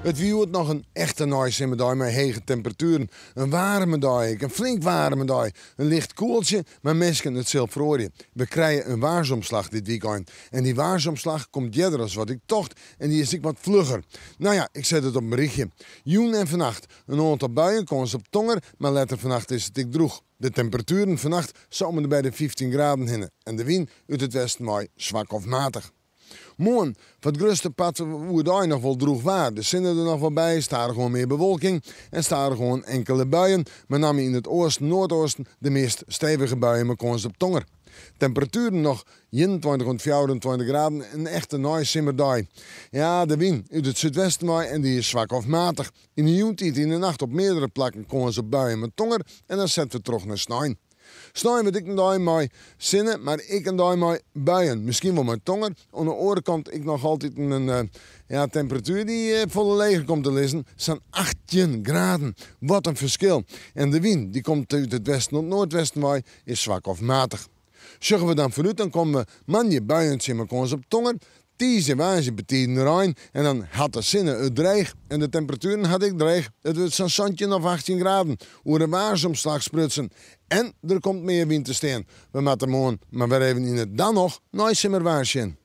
It wie hjoed noch in echte neisimmerdei mei hege temperatueren. In waarme dei ek, in flink waarme dei. In licht koeltsje, mar minsken, it sil feroarje. We krije in waarsomslach dit wykein. En dy waarsomslach komt earder as wat ik tocht en dy is ek wat flugger. No ja, ik set it op in rychje. Jûn en fannacht in oantal buien, kâns op tonger, mar letter fannacht is it ek drûch. De temperatueren fannacht sa om en by de 15 graden hinne en de wyn út it westen wei swak of matich. Moarn, foar it grutste part oerdei noch wol drûch waar. De sinne der noch wol by, stadichoan mear bewolking en stadichoan inkele buien. Mei namme yn it oasten, noardeasten de meast stevige buien mei kâns op tonger. Temperatueren noch 21 oant 24 graden, in echte neisimmerdei. Ja, de wyn út it súdwesten wei en dy is swak of matich. Yn de jûntiid yn de nacht op meardere plakken kâns op buien mei tonger en dan sette we troch nei snein. Snein wurdt ek in dei mei sinne, mar ek in dei mei buien. Miskien wol mei tonger. Oan de oare kant ek noch altyd in ja, temperatuer dy't folle leger komt te lizzen, sa'n 18 graden. Wat in ferskil. En de wyn dy komt út it westen oant noardwesten wei, is swak of matich. Sjogge we dan foarút, dan komme we moandei buien tsjin mei kâns op tonger. Tiisdei, woansdei betiden rein en dan hat de sinne it dreech en de temperatueren hat ek dreech. It wurdt sa'n 17 of 18 graden. Oer in waarsomslach sprutsen. En der komt mear wyn te stean. We moatte moarn mar wer even yn it dan noch neisimmerwaar sjen.